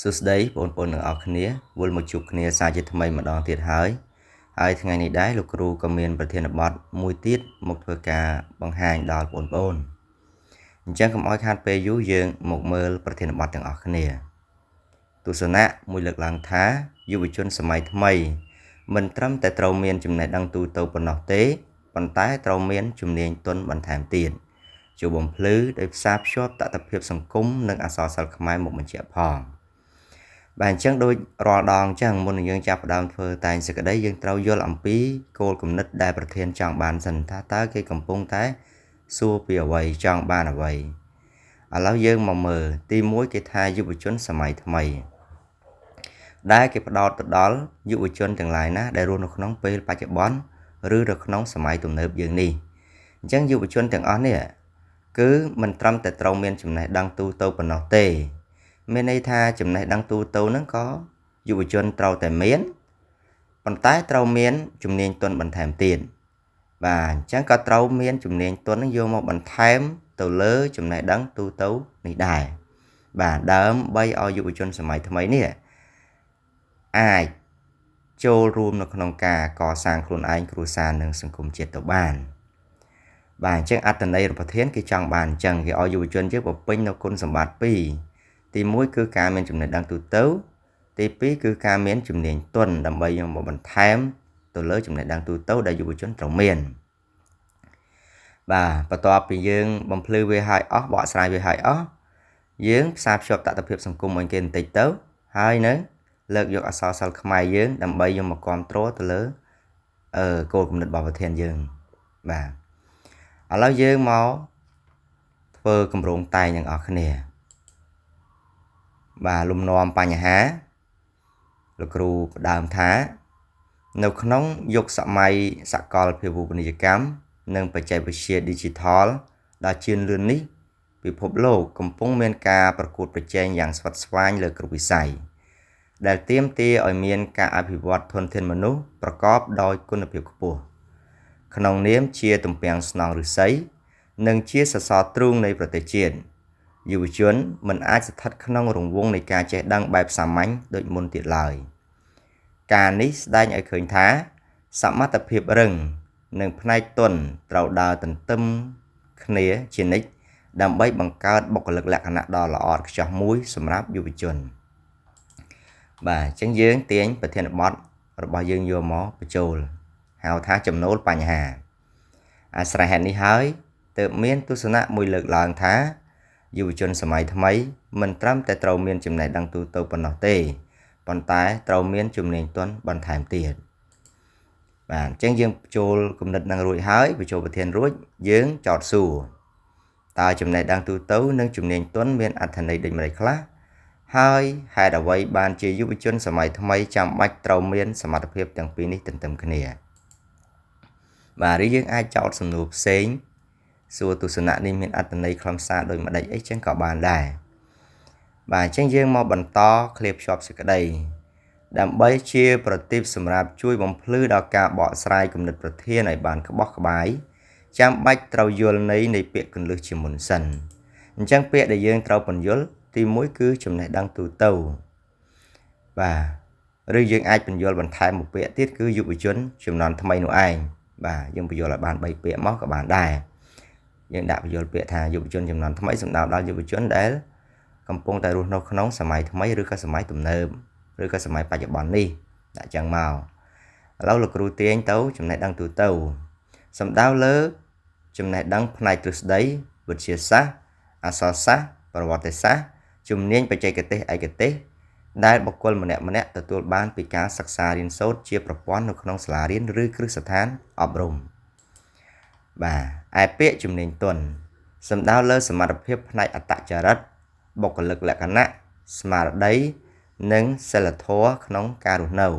សួស្តីបងប្អូនទាំងអស់គ្នាវិលមកជួបគ្នាសាជាថ្មីម្ដងទៀតហើយហើយថ្ងៃនេះដែរលោកគ្រូក៏មានប្រធានបទមួយទៀតមកធ្វើការបង្ហាញដល់បងប្អូនអញ្ចឹងកុំឲ្យខាតពេលយូរយើងមកមើលប្រធានបទទាំងអស់គ្នាទស្សនៈមួយលើកឡើងថាយុវជនសម័យថ្មីមិនត្រឹមតែត្រូវមានចំណេះដឹងទូទៅប៉ុណ្ណោះទេប៉ុន្តែត្រូវមានជំនាញទន់បន្ថែមទៀតជួបបំភ្លឺដោយផ្សារភ្ជាប់តថភាពសង្គមនិងអក្សរសិល្ប៍ខ្មែរមកបញ្ជាក់ផងបាទអញ្ចឹងដូចរាល់ដងអញ្ចឹងមុននឹងយើងចាប់ផ្ដើមធ្វើតែងសេចក្តីយើងត្រូវយល់អំពីគោលគំនិតដែលប្រធានចង់បានសិនថាតើគេកំពុងតែសួរពីអ្វីចង់បានអ្វីឥឡូវយើងមកមើលទី1គេថាយុវជនសម័យថ្មីដែលគេផ្ដោតទៅដល់យុវជនទាំងឡាយណាដែលរស់នៅក្នុងពេលបច្ចុប្បន្នឬនៅក្នុងសម័យទំនើបយើងនេះអញ្ចឹងយុវជនទាំងអស់នេះគឺមិនត្រឹមតែត្រូវមានចំណេះដឹងទូទៅប៉ុណ្ណោះទេមានន័យថាចំណេះដឹងទូទៅហ្នឹងក៏យុវជនត្រូវតែមានប៉ុន្តែត្រូវមានជំនាញទន់បន្ថែមទៀតបាទអញ្ចឹងក៏ត្រូវមានជំនាញទន់ហ្នឹងយកមកបន្ថែមទៅលើចំណេះដឹងទូទៅនេះដែរបាទដើម្បីឲ្យយុវជនសម័យថ្មីនេះអាចចូលរួមនៅក្នុងការកសាងខ្លួនឯងគ្រួសារនិងសង្គមជាតិទៅបានបាទអញ្ចឹងអត្ថន័យរបស់ធានគេចង់បានអញ្ចឹងគេឲ្យយុវជនយើងបំពេញនៅគុណសម្បត្តិពីរទី1គឺការមានចំណេះដឹងទូទៅទី2គឺការមានជំនាញទន់ដើម្បីយកមកបន្ថែមទៅលើចំណេះដឹងទូទៅដែលយុវជនត្រូវមានបាទបន្ទាប់ពីយើងបំភ្លឺវាឲ្យអស់បកស្រាយវាឲ្យអស់យើងផ្សារភ្ជាប់តថភាពសង្គមឲ្យគេបន្តិចទៅហើយនឹងលើកយកអក្សរសិល្ប៍ខ្មែរយើងដើម្បីយកមកគ្រប់គ្រងទៅលើគោលគំនិតរបស់ប្រធានយើងបាទឥឡូវយើងមកធ្វើគម្រោងតែងទាំងអស់គ្នាបាទលំនាំបញ្ហាលោកគ្រូផ្ដើមថានៅក្នុងយុគសម័យសកលភាវូបនីយកម្មនិងបច្ចេកវិទ្យា Digital ដ៏ជឿនលឿននេះពិភពលោកកំពុងមានការប្រកួតប្រជែងយ៉ាងស្វិតស្វាញលើគ្រប់វិស័យដែលទាមទារឲ្យមានការអភិវឌ្ឍធនធានមនុស្សប្រកបដោយគុណភាពខ្ពស់ក្នុងនាមជាទំពាំងស្នងឫស្សីនិងជាសសរទ្រូងនៃប្រទេសជាតិយុវជនមិនអាចស្ថិតក្នុងរង្វង់នៃការចេះដឹងបែបសាមញ្ញដូចមុនទៀតឡើយការនេះស្ដែងឲ្យឃើញថាសមត្ថភាពរឹងនិងផ្នែកទន់ត្រូវដើរទន្ទឹមគ្នាជានិច្ចដើម្បីបង្កើតបុគ្គលិកលក្ខណៈដ៏ល្អឥតខ្ចោះមួយសម្រាប់យុវជនបាទអញ្ចឹងយើងទាញប្រធានបទរបស់យើងយកមកបញ្ចូលហៅថាចំណូលបញ្ហាអាស្រ័យហេតុនេះហើយទើបមានទស្សនៈមួយលើកឡើងថាយុវជនសម័យថ្មីមិនត្រឹមតែត្រូវមានចំណេះដឹងទូទៅប៉ុណ្ណោះទេប៉ុន្តែត្រូវមានជំនាញទន់បន្ថែមទៀតបាទអញ្ចឹងយើងចូលគំនិតនឹងរួចហើយបញ្ចូលប្រធានរួចយើងចោទសួរតើចំណេះដឹងទូទៅនិងជំនាញទន់មានអត្ថន័យដូចម្តេចខ្លះហើយហេតុអ្វីបានជាយុវជនសម័យថ្មីចាំបាច់ត្រូវមានសមត្ថភាពទាំងពីរនេះទន្ទឹមគ្នាបាទឬយើងអាចចោទសំណួរផ្សេងសួរទស្សនៈនេះមានអត្ថន័យខ្លឹមសារដូចម្តេចអីចឹងក៏បានដែរបាទអញ្ចឹងយើងមកបន្តឃ្លាភ្ជាប់សេចក្តីដើម្បីជាប្រទីបសម្រាប់ជួយបំភ្លឺដល់ការបកស្រាយគំនិតប្រធានឲ្យបានក្បោះក្បាយចាំបាច់ត្រូវយល់ន័យនៃពាក្យកន្លឹះជាមុនសិនអញ្ចឹងពាក្យដែលយើងត្រូវពន្យល់ទី1គឺចំណេះដឹងទូទៅបាទឬយើងអាចពន្យល់បន្ថែមមួយពាក្យទៀតគឺយុវជនជំនាន់ថ្មីនោះឯងបាទយើងពន្យល់ឲ្យបាន3ពាក្យមកក៏បានដែរយើងដាក់ពន្យល់ពាក្យថាយុវជនជំនាន់ថ្មីសំដៅដល់យុវជនដែលកំពុងតែរស់នៅក្នុងសម័យថ្មីឬក៏សម័យទំនើបឬក៏សម័យបច្ចុប្បន្ននេះដាក់ចឹងមកឥឡូវលោកគ្រូទាញទៅចំណេះដឹងទូទៅសំដៅលើចំណេះដឹងផ្នែកទ្រឹស្ដីវិទ្យាសាស្ត្រអក្សរសាស្ត្រប្រវត្តិសាស្ត្រជំនាញបច្ចេកទេសឯកទេសដែលបុគ្គលម្នាក់ៗទទួលបានពីការសិក្សារៀនសូត្រជាប្រព័ន្ធនៅក្នុងសាលារៀនឬគ្រឹះស្ថានអប់រំបាទឯពាក្យជំនាញទន់សំដៅលើសមត្ថភាពផ្នែកអត្តចរិតបុគ្គលិកលក្ខណៈស្មារតីនិងសីលធម៌ក្នុងការរស់នៅ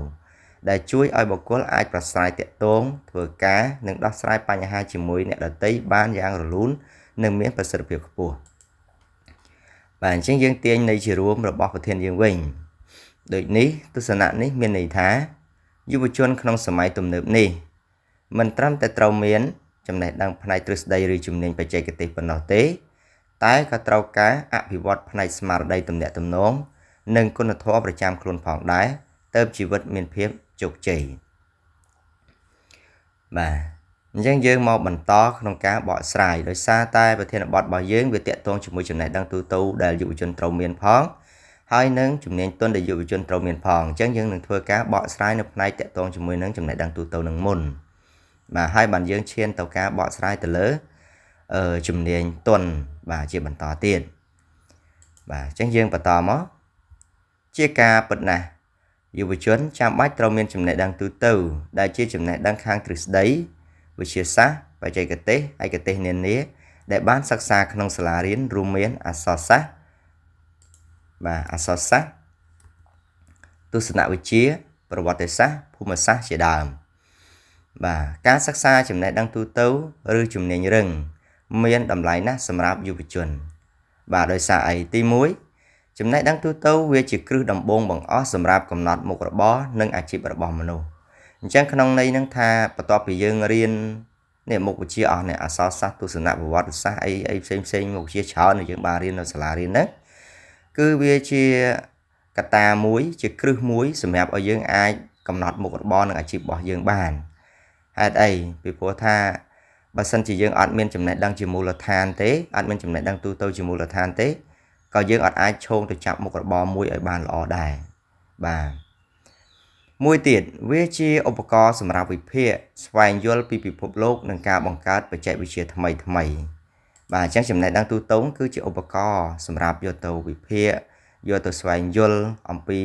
ដែលជួយឲ្យបុគ្គលអាចប្រស្រ័យទាក់ទងធ្វើការនិងដោះស្រាយបញ្ហាជាមួយអ្នកដទៃបានយ៉ាងរលូននិងមានប្រសិទ្ធភាពខ្ពស់បាទអញ្ចឹងយើងទាញន័យជារួមរបស់ប្រធានយើងវិញដូចនេះទស្សនៈនេះមានន័យថាយុវជនក្នុងសម័យទំនើបនេះមិនត្រឹមតែត្រូវមានចំណេះដឹងផ្នែកទ្រឹស្ដីឬជំនាញបច្ចេកទេសប៉ុណ្ណោះទេតែក៏ត្រូវការអភិវឌ្ឍផ្នែកស្មារតីទំនាក់ទំនង និងគុណធម៌ប្រចាំខ្លួនផងដែរទើបជីវិតមានភាពជោគជ័យបាទអញ្ចឹងយើងមកបន្តក្នុងការបកស្រាយដោយសារតែប្រធានបទរបស់យើងវាតាក់ទងជាមួយចំណេះដឹងទូទៅដែលយុវជនត្រូវមានផងហើយនឹងជំនាញទន់ដែលយុវជនត្រូវមានផងអញ្ចឹងយើងនឹងធ្វើការបកស្រាយនៅផ្នែកតាក់ទងជាមួយនឹងចំណេះដឹងទូទៅនឹងមុនបាទហើយបានយើងឈានទៅការបកស្រាយទៅលើជំនាញទន់បាទជាបន្តទៀតបាទអញ្ចឹងយើងបន្តមកជាការពិតណាស់យុវជនចាំបាច់ត្រូវមានចំណេះដឹងទូទៅដែលជាចំណេះដឹងខាងទ្រឹស្ដីវិទ្យាសាស្ត្របច្ចេកទេសឯកទេសនានាដែលបានសិក្សាក្នុងសាលារៀនរួមមានអក្សរសាស្ត្របាទអក្សរសាស្ត្រទស្សនវិជ្ជាប្រវត្តិសាស្ត្រភូមិសាស្ត្រជាដើមបាទការសិក្សាចំណេះដឹងទូទៅឬជំនាញរឹងមានតម្លៃណាស់សម្រាប់យុវជនបាទដោយសារអីទី1ចំណេះដឹងទូទៅវាជាគ្រឹះដំបូងបង្អស់សម្រាប់កំណត់មុខរបរនិងអាជីពរបស់មនុស្សអញ្ចឹងក្នុងន័យហ្នឹងថាបន្ទាប់ពីយើងរៀននេះមុខវិជ្ជាអស់នេះអក្សរសាស្ត្រទស្សនៈប្រវត្តិសាស្ត្រអីអីផ្សេងផ្សេងមុខវិជ្ជាច្រើនដែលយើងបានរៀននៅសាលារៀនហ្នឹងគឺវាជាកត្តាមួយជាគ្រឹះមួយសម្រាប់ឲ្យយើងអាចកំណត់មុខរបរនិងអាជីពរបស់យើងបានហេតុអីពីព្រោះថាបើសិនជាយើងអត់មានចំណេះដឹងជាមូលដ្ឋានទេអត់មានចំណេះដឹងទូទៅជាមូលដ្ឋានទេក៏យើងអត់អាចឈោងទៅចាប់មុខរបរមួយឲ្យបានល្អដែរបាទមួយទៀតវាជាឧបករណ៍សម្រាប់វិភាគស្វែងយល់ពីពិភពលោកនិងការបង្កើតបច្ចេកវិទ្យាថ្មីថ្មីបាទអញ្ចឹងចំណេះដឹងទូទៅគឺជាឧបករណ៍សម្រាប់យកទៅវិភាគយកទៅស្វែងយល់អំពី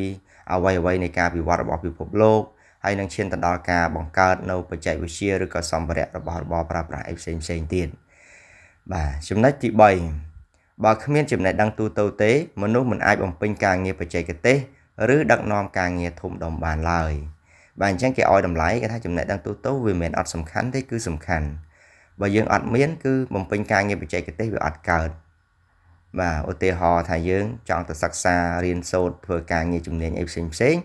អ្វីៗនៃការវិវត្តរបស់ពិភពលោកហើយនឹងឈានទៅដល់ការបង្កើតនៅបច្ចេកវិទ្យាឬក៏សម្ភារៈរបស់របរប្រើប្រាស់អីផ្សេងផ្សេងទៀតបាទចំណុចទី3បើគ្មានចំណេះដឹងទូទៅទេមនុស្សមិនអាចបំពេញការងារបច្ចេកទេសឬដឹកនាំការងារធំដុំបានឡើយបាទអញ្ចឹងគេឲ្យតម្លៃគេថាចំណេះដឹងទូទៅវាមិនមែនអត់សំខាន់ទេគឺសំខាន់បើយើងអត់មានគឺបំពេញការងារបច្ចេកទេសវាអត់កើតបាទឧទាហរណ៍ថាយើងចង់ទៅសិក្សារៀនសូត្រធ្វើការងារជំនាញអីផ្សេងផ្សេង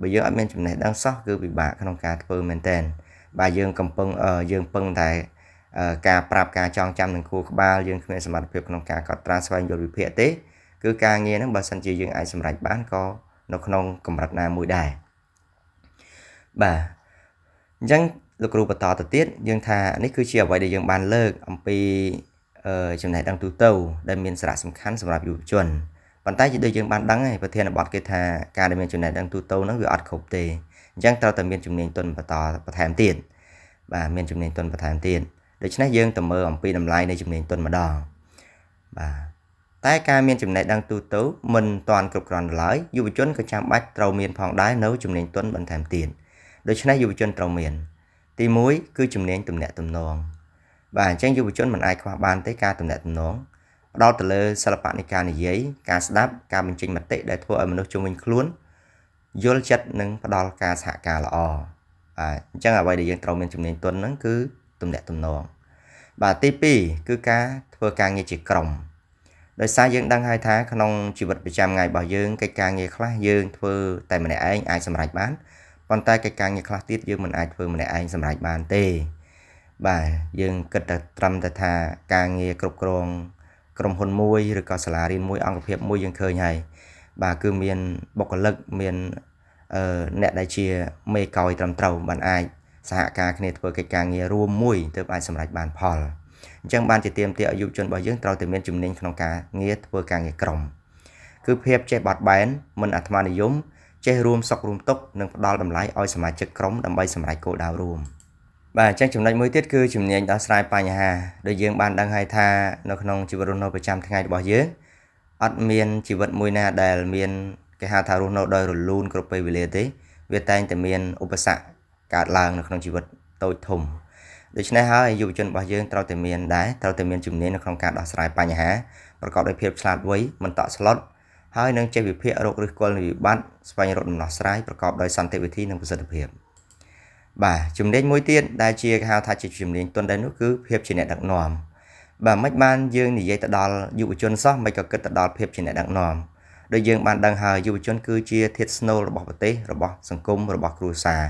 បើយើងអត់មានចំណេះដឹងសោះគឺពិបាកក្នុងការធ្វើមែនទែនបាទយើងកំពុងយើងពឹងតែការប្រាប់ការចងចាំនឹងខួរក្បាលយើងគ្មានសមត្ថភាពក្នុងការកត់ត្រាស្វែងយល់វិភាគទេគឺការងារហ្នឹងបើសិនជាយើងអាចសម្រេចបានក៏នៅក្នុងកម្រិតណាមួយដែរបាទអញ្ចឹងលោកគ្រូបន្តទៅទៀតយើងថានេះគឺជាអ្វីដែលយើងបានលើកអំពីចំណេះដឹងទូទៅដែលមានសារៈសំខាន់សម្រាប់យុវជនប៉ុន្តែជាដូចយើងបានដឹងហើយប្រធានបទគេថាការដែលមានចំណេះដឹងទូទៅហ្នឹងវាអត់គ្រប់ទេអញ្ចឹងត្រូវតែមានជំនាញទន់បន្តបន្ថែមទៀតបាទមានជំនាញទន់បន្ថែមទៀតដូច្នេះយើងទៅមើលអំពីតម្លៃនៃជំនាញទន់ម្ដងបាទតែការមានចំណេះដឹងទូទៅមិនទាន់គ្រប់គ្រាន់ឡើយយុវជនក៏ចាំបាច់ត្រូវមានផងដែរនៅជំនាញទន់បន្ថែមទៀតដូច្នេះយុវជនត្រូវមានទី1គឺជំនាញទំនាក់ទំនងបាទអញ្ចឹងយុវជនមិនអាចខ្វះបានទេការទំនាក់ទំនងផ្ដោតទៅលើសិល្បៈនៃការនិយាយការស្ដាប់ការបញ្ចេញមតិដែលធ្វើឲ្យមនុស្សជុំវិញខ្លួនយល់ចិត្តនិងផ្ដល់ការសហការល្អបាទអញ្ចឹងអ្វីដែលយើងត្រូវមានជំនាញទន់ហ្នឹងគឺទំនាក់ទំនងបាទទី2គឺការធ្វើការងារជាក្រុមដោយសារយើងដឹងហើយថាក្នុងជីវិតប្រចាំថ្ងៃរបស់យើងកិច្ចការងារខ្លះយើងធ្វើតែម្នាក់ឯងអាចសម្រេចបានប៉ុន្តែកិច្ចការងារខ្លះទៀតយើងមិនអាចធ្វើម្នាក់ឯងសម្រេចបានទេបាទយើងគិតតែត្រឹមតែថាការងារគ្រប់គ្រងក្រុមហ៊ុនមួយឬក៏សាលារៀនមួយអង្គភាពមួយយើងឃើញហើយបាទគឺមានបុគ្គលិកមានអ្នកដែលជាមេកោយត្រឹមត្រូវបានអាចសហការគ្នាធ្វើកិច្ចការងាររួមមួយទើបអាចសម្រេចបានផលអញ្ចឹងបានជាទាមទារឲ្យយុវជនរបស់យើងត្រូវតែមានជំនាញក្នុងការងារធ្វើការងារក្រុមគឺភាពចេះបត់បែនមិនអាត្មានិយមចេះរួមសុខរួមទុក្ខនិងផ្ដល់តម្លៃឲ្យសមាជិកក្រុមដើម្បីសម្រេចគោលដៅរួមបាទអញ្ចឹងចំណុចមួយទៀតគឺជំនាញដោះស្រាយបញ្ហាដូចយើងបានដឹងហើយថានៅក្នុងជីវិតរស់នៅប្រចាំថ្ងៃរបស់យើងអត់មានជីវិតមួយណាដែលមានគេហៅថារស់នៅដោយរលូនគ្រប់ពេលវេលាទេវាតែងតែមានឧបសគ្គកើតឡើងនៅក្នុងជីវិតតូចធំដូច្នេះហើយយុវជនរបស់យើងត្រូវតែមានដែរត្រូវតែមានជំនាញនៅក្នុងការដោះស្រាយបញ្ហាប្រកបដោយភាពឆ្លាតវៃមិនតក់ស្លុតហើយនឹងចេះវិភាគរកឫសគល់នៃវិបត្តិស្វែងរកដំណោះស្រាយប្រកបដោយសន្តិវិធីនិងប្រសិទ្ធភាពបាទជំនាញមួយទៀតដែលជាគេហៅថាជាជំនាញទន់ដែរនោះគឺភាពជាអ្នកដឹកនាំបាទមិនបានយើងនិយាយទៅដល់យុវជនសោះមិនក៏គិតទៅដល់ភាពជាអ្នកដឹកនាំដូចយើងបានដឹងហើយយុវជនគឺជាធាតុស្នូលរបស់ប្រទេសរបស់សង្គមរបស់គ្រួសារ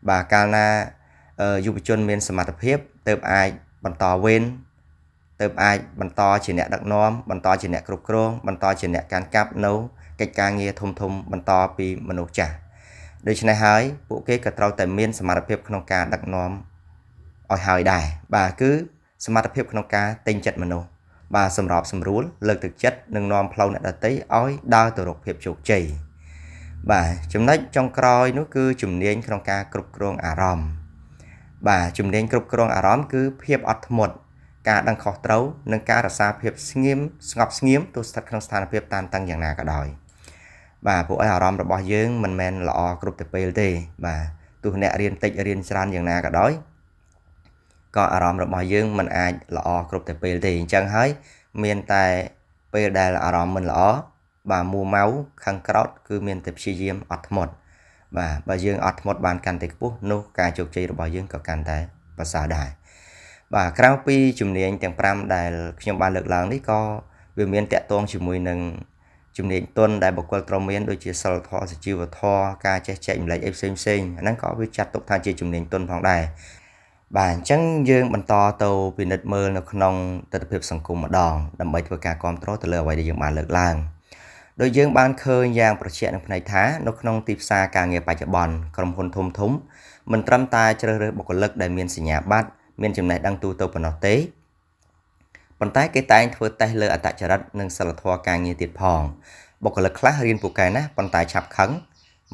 បាទកាលណាយុវជនមានសមត្ថភាពទើបអាចបន្តវេនទើបអាចបន្តជាអ្នកដឹកនាំបន្តជាអ្នកគ្រប់គ្រងបន្តជាអ្នកកាន់កាប់នៅ កិច្ចការងារធំៗបន្តពីមនុស្សចាស់ដូច្នេះហើយពួកគេក៏ត្រូវតែមានសមត្ថភាពក្នុងការដឹកនាំឲ្យហើយដែរបាទគឺសមត្ថភាពក្នុងការទិញចិត្តមនុស្សបាទសម្របសម្រួលលើកទឹកចិត្តនិងនាំផ្លូវអ្នកដទៃឲ្យដើរទៅរកភាពជោគជ័យបាទចំណុចចុងក្រោយនោះគឺជំនាញក្នុងការគ្រប់គ្រងអារម្មណ៍បាទជំនាញគ្រប់គ្រងអារម្មណ៍គឺភាពអត់ធ្មត់ការដឹងខុសត្រូវនិងការរក្សាភាពស្ងៀមស្ងប់ស្ងៀមទោះស្ថិតក្នុងស្ថានភាពតានតឹងយ៉ាងណាក៏ដោយបាទពួកឯអារម្មណ៍របស់យើងមិនមែនល្អគ្រប់តែពេលទេបាទទោះអ្នករៀនតិចរៀនច្រើនយ៉ាងណាក៏ដោយក៏អារម្មណ៍របស់យើងមិនអាចល្អគ្រប់តែពេលទេអញ្ចឹងហើយមានតែពេលដែលអារម្មណ៍មិនល្អបាទមួម៉ៅខឹងក្រោតគឺមានតែព្យាយាមអត់ធ្មត់បាទបើយើងអត់ធ្មត់បានកាន់តែខ្ពស់នោះការជោគជ័យរបស់យើងក៏កាន់តែប្រសើរដែរបាទក្រៅពីជំនាញទាំង5ដែលខ្ញុំបានលើកឡើងនេះក៏វាមានតាក់ទងជាមួយនឹងជំនាញទន់ដែលបុគ្គលត្រូវមានដូចជាសិលធម៌សុជីវធម៌ការចេះចែកម្លែកអីផ្សេងផ្សេងអាហ្នឹងក៏វាចាត់ទុកថាជាជំនាញទន់ផងដែរបាទអញ្ចឹងយើងបន្តទៅពិនិត្យមើលនៅក្នុងទិដ្ឋភាពសង្គមម្ដងដើម្បីធ្វើការគ្រប់គ្រងទៅលើអ្វីដែលយើងបានលើកឡើងដោយយើងបានឃើញយ៉ាងប្រជែកនឹងផ្នែកថានៅក្នុងទីផ្សារការងារបច្ចុប្បន្នក្រុមហ៊ុនធំធំមិនត្រឹមតែជ្រើសរើសបុគ្គលិកដែលមានសញ្ញាបត្រមានចំណេះដឹងទូទៅប៉ុណ្ណោះទេប៉ុន្តែគេតែងធ្វើតេស្តលើអត្តចរិតនិងសិលធម៌ការងារទៀតផងបុគ្គលិកខ្លះរៀនពូកែណាស់ប៉ុន្តែឆាប់ខឹង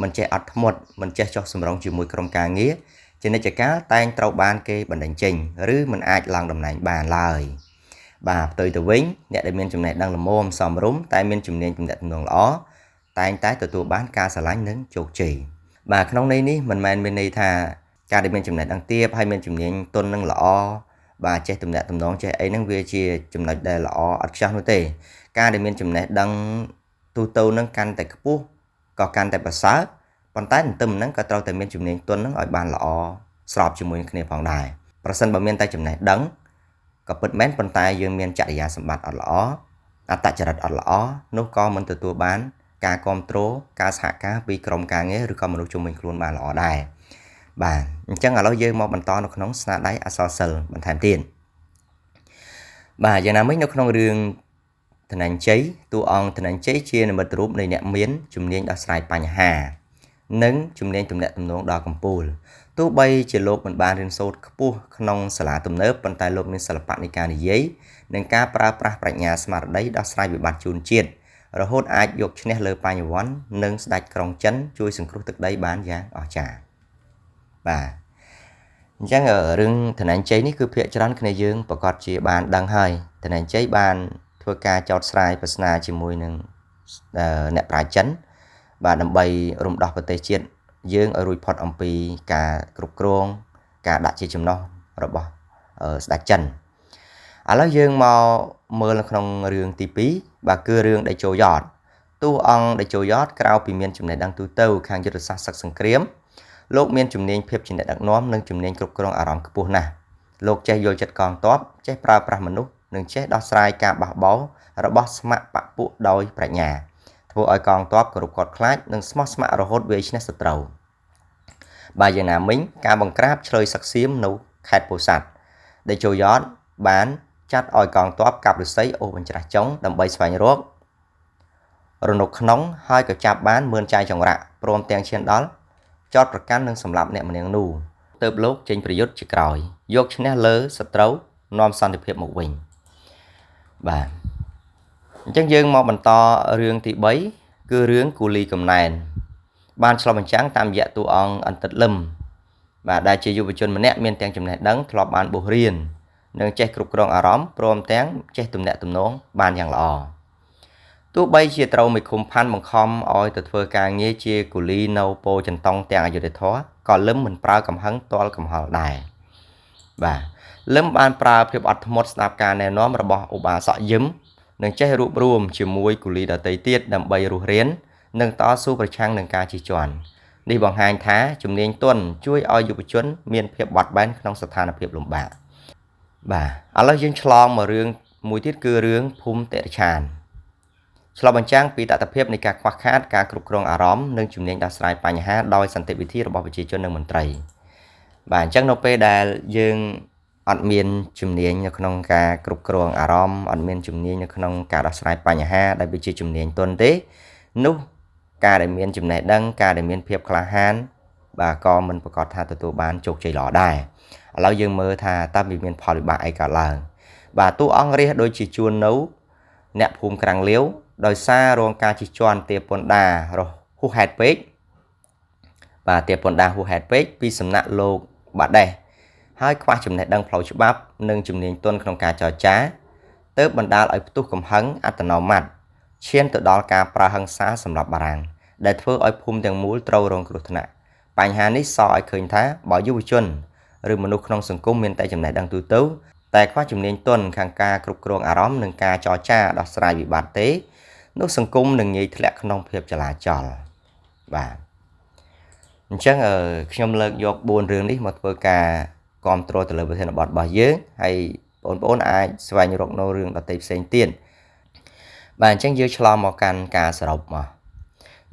មិនចេះអត់ធ្មត់មិនចេះចុះសម្រុងជាមួយក្រុមការងារជានិច្ចកាលតែងត្រូវបានគេបណ្តេញចេញឬមិនអាចឡើងតំណែងបានឡើយបាទផ្ទុយទៅវិញអ្នកដែលមានចំណេះដឹងល្មមសមរម្យតែមានជំនាញទំនាក់ទំនងល្អតែងតែទទួលបានការស្រឡាញ់និងជោគជ័យបាទក្នុងន័យនេះមិនមែនមានន័យថាការដែលមានចំណេះដឹងទាបហើយមានជំនាញទន់នឹងល្អបាទចេះទំនាក់ទំនងចេះអីហ្នឹងវាជាចំណុចដែលល្អអត់ខ្ចោះនោះទេការដែលមានចំណេះដឹងទូទៅនឹងកាន់តែខ្ពស់ក៏កាន់តែប្រសើរប៉ុន្តែទន្ទឹមហ្នឹងក៏ត្រូវតែមានជំនាញទន់ហ្នឹងឲ្យបានល្អស្របជាមួយនឹងគ្នាផងដែរប្រសិនបើមានតែចំណេះដឹងក៏ពិតមែនប៉ុន្តែយើងមានចរិយាសម្បត្តិអត់ល្អអត្តចរិតអត់ល្អនោះក៏មិនទទួលបានការគ្រប់គ្រងការសហការពីក្រុមការងារឬក៏មនុស្សជុំវិញខ្លួនបានល្អដែរបាទអញ្ចឹងឥឡូវយើងមកបន្តនៅក្នុងស្នាដៃអក្សរសិល្ប៍បន្ថែមទៀតបាទយ៉ាងណាមិញនៅក្នុងរឿងធនញ្ជ័យតួអង្គធនញ្ជ័យជានិមិត្តរូបនៃអ្នកមានជំនាញដោះស្រាយបញ្ហានិងជំនាញទំនាក់ទំនងដ៏កំពូលទោះបីជាលោកមិនបានរៀនសូត្រខ្ពស់ក្នុងសាលាទំនើបប៉ុន្តែលោកមានសិល្បៈនៃការនិយាយនិងការប្រើប្រាស់ប្រាជ្ញាស្មារតីដោះស្រាយវិបត្តិជូនជាតិរហូតអាចយកឈ្នះលើបញ្ញវន្តនិងស្ដេចក្រុងចិនជួយសង្គ្រោះទឹកដីបានយ៉ាងអស្ចារ្យបាទអញ្ចឹងរឿងធនញ្ជ័យនេះគឺភាគច្រើនគ្នាយើងប្រកាសជាបានដឹងហើយធនញ្ជ័យបានធ្វើការចោទស្រាយប្រស្នាជាមួយនឹងអ្នកប្រាជ្ញចិនបាទដើម្បីរំដោះប្រទេសជាតិយើងឲ្យរួចផុតអំពីការគ្រប់គ្រងការដាក់ជាចំណោះរបស់ស្ដេចចិនឥឡូវយើងមកមើលនៅក្នុងរឿងទី2បាទគឺរឿងតេជោយ៉តតួអង្គតេជោយ៉តក្រៅពីមានចំណេះដឹងទូទៅខាងយុទ្ធសាស្ត្រសឹកសង្គ្រាមលោកមានជំនាញភាពជាអ្នកដឹកនាំនិងជំនាញគ្រប់គ្រងអារម្មណ៍ខ្ពស់ណាស់លោកចេះយល់ចិត្តកងទ័ពចេះប្រើប្រាស់មនុស្សនិងចេះដោះស្រាយការបះបោររបស់ស្ម័គ្របពុដោយប្រាជ្ញាធ្វើឲ្យកងទ័ពគោរពគាត់ខ្លាចនិងស្មោះស្ម័គ្ររហូតវាយឈ្នះសត្រូវបាទយ៉ាងណាមិញការបង្ក្រាបឆ្លើយសឹកសៀមនៅខេត្តពោធិ៍សាត់តេជោយ៉តបានចាត់ឲ្យកងទ័ពកាប់ឫស្សីអូសបញ្ច្រាស់ចុងដើម្បីស្វែងរករនុកក្នុងហើយក៏ចាប់បានមឿនចាយចង្រាក់ព្រមទាំងឈានដល់ចោតប្រកាន់និងសម្លាប់អ្នកម្នាក់នោះទើបលោកចេញប្រយុទ្ធជាក្រោយយកឈ្នះលើសត្រូវនាំសន្តិភាពមកវិញបាទអញ្ចឹងយើងមកបន្តរឿងទី3គឺរឿងគូលីកំណែនបានឆ្លុះបញ្ចាំងតាមរយៈតួអង្គអន្តិតលឹមបាទដែលជាយុវជនម្នាក់មានទាំងចំណេះដឹងធ្លាប់បានបួសរៀននិងចេះគ្រប់គ្រងអារម្មណ៍ព្រមទាំងចេះទំនាក់ទំនងបានយ៉ាងល្អទោះបីជាត្រូវមេឃុំផាន់បង្ខំឲ្យទៅធ្វើការងារជាគូលីនៅពោចន្តុងទាំងអយុត្តិធម៌ក៏លឹមមិនប្រើកំហឹងទាល់កំហល់ដែរបាទលឹមបានប្រើភាពអត់ធ្មត់ស្ដាប់ការណែនាំរបស់ឧបាសកយឹមនិងចេះរួបរួមជាមួយគូលីដទៃទៀតដើម្បីរស់រាននិងតស៊ូប្រឆាំងនឹងការជិះជាន់នេះបង្ហាញថាជំនាញទន់ជួយឲ្យយុវជនមានភាពបត់បែនក្នុងស្ថានភាពលំបាកបាទឥឡូវយើងឆ្លងមករឿងមួយទៀតគឺរឿងភូមិតិរច្ឆានឆ្លុះបញ្ចាំងពីតថភាពនៃការខ្វះខាតការគ្រប់គ្រងអារម្មណ៍និងជំនាញដោះស្រាយបញ្ហាដោយសន្តិវិធីរបស់ប្រជាជននិងមន្ត្រីបាទអញ្ចឹងនៅពេលដែលយើងអត់មានជំនាញនៅក្នុងការគ្រប់គ្រងអារម្មណ៍អត់មានជំនាញនៅក្នុងការដោះស្រាយបញ្ហាដែលវាជាជំនាញទន់ទេ នោះការដែលមានចំណេះដឹងការដែលមានភាពក្លាហានបាទក៏មិនប្រកាសថាទទួលបានជោគជ័យល្អដែរឥឡូវយើងមើលថាតើវាមានផលវិបាកអីកើតឡើងបាទតួអង្គរាជដូចជាជួននៅអ្នកភូមិក្រាំងលាវដោយសាររងការជិះជាន់ទាពន្ធដារហួសហេតុពេកបាទទាពន្ធដាហួសហេតុពេកពីសំណាក់លោកបាដេសហើយខ្វះចំណេះដឹងផ្លូវច្បាប់និងជំនាញទន់ក្នុងការចរចាទើបបណ្ដាលឲ្យផ្ទុះកំហឹងអត្តនោម័តិឈានទៅដល់ការប្រើហិង្សាសម្រាប់បារាំងដែលធ្វើឲ្យភូមិទាំងមូលត្រូវរងគ្រោះថ្នាក់បញ្ហានេះសឲ្យឃើញថាបើយុវជនឬមនុស្សក្នុងសង្គមមានតែចំណេះដឹងទូទៅតែខ្វះជំនាញទន់ខាងការគ្រប់គ្រងអារម្មណ៍និងការចរចាដោះស្រាយវិបត្តិទេនោះសង្គមនឹងងាយធ្លាក់ក្នុងភាពចលាចលបាទអញ្ចឹងខ្ញុំលើកយក4រឿងនេះមកធ្វើការគ្រប់គ្រងទៅលើប្រធានបទរបស់យើងហើយបងប្អូនអាចស្វែងរកនៅរឿងដទៃផ្សេងទៀតបាទអញ្ចឹងយើងឆ្លងមកកាន់ការសរុបមក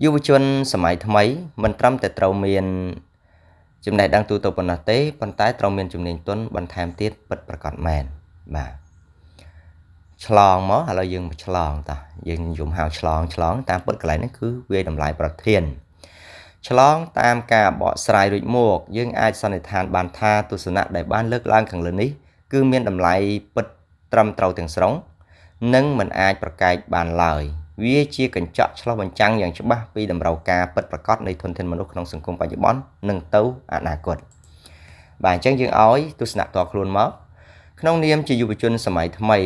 យុវជនសម័យថ្មីមិនត្រឹមតែត្រូវមានចំណេះដឹងទូទៅប៉ុណ្ណោះទេប៉ុន្តែត្រូវមានជំនាញទន់បន្ថែមទៀតពិតប្រាកដមែនបាទឆ្លងមកឥឡូវយើងមកឆ្លងតោះយើងនិយមហៅឆ្លងតាមពិតកន្លែងនេះគឺវាតម្លៃប្រធានឆ្លងតាមការបកស្រាយរួចមកយើងអាចសន្និដ្ឋានបានថាទស្សនៈដែលបានលើកឡើងខាងលើនេះគឺមានតម្លៃពិតត្រឹមត្រូវទាំងស្រុងនិងមិនអាចប្រកែកបានឡើយវាជាកញ្ចក់ឆ្លុះបញ្ចាំងយ៉ាងច្បាស់ពីតម្រូវការពិតប្រាកដនៃធនធានមនុស្សក្នុងសង្គមបច្ចុប្បន្ននិងទៅអនាគតបាទអញ្ចឹងយើងឲ្យទស្សនៈផ្ទាល់ខ្លួនមកក្នុងនាមជាយុវជនសម័យថ្មី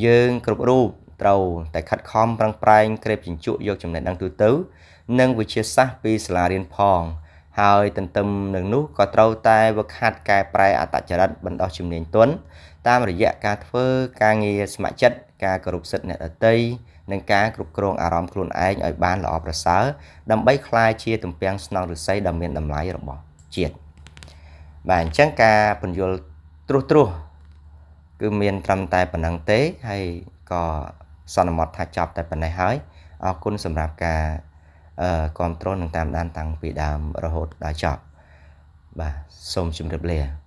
យើងគ្រប់រូបត្រូវតែខិតខំប្រឹងប្រែងក្រេបជញ្ជក់យកចំណេះដឹងទូទៅនិងវិទ្យាសាស្ត្រពីសាលារៀនផងហើយទន្ទឹមនឹងនោះក៏ត្រូវតែវឹកហាត់កែប្រែអត្តចរិតបណ្ដុះជំនាញទន់តាមរយៈការធ្វើការងារស្ម័គ្រចិត្តការគោរពសិទ្ធិអ្នកដទៃនិងការគ្រប់គ្រងអារម្មណ៍ខ្លួនឯងឲ្យបានល្អប្រសើរដើម្បីក្លាយជាទំពាំងស្នងឫស្សីដ៏មានតម្លៃរបស់ជាតិបាទអញ្ចឹងការពន្យល់ត្រួសៗគឺមានត្រឹមតែប៉ុណ្ណឹងទេហើយក៏សន្មតថាចប់តែប៉ុណ្ណេះហើយអរគុណសម្រាប់ការគ្រប់គ្រងនិងតាមដានតាំងពីដើមរហូតដល់ចប់បាទសូមជម្រាបលា។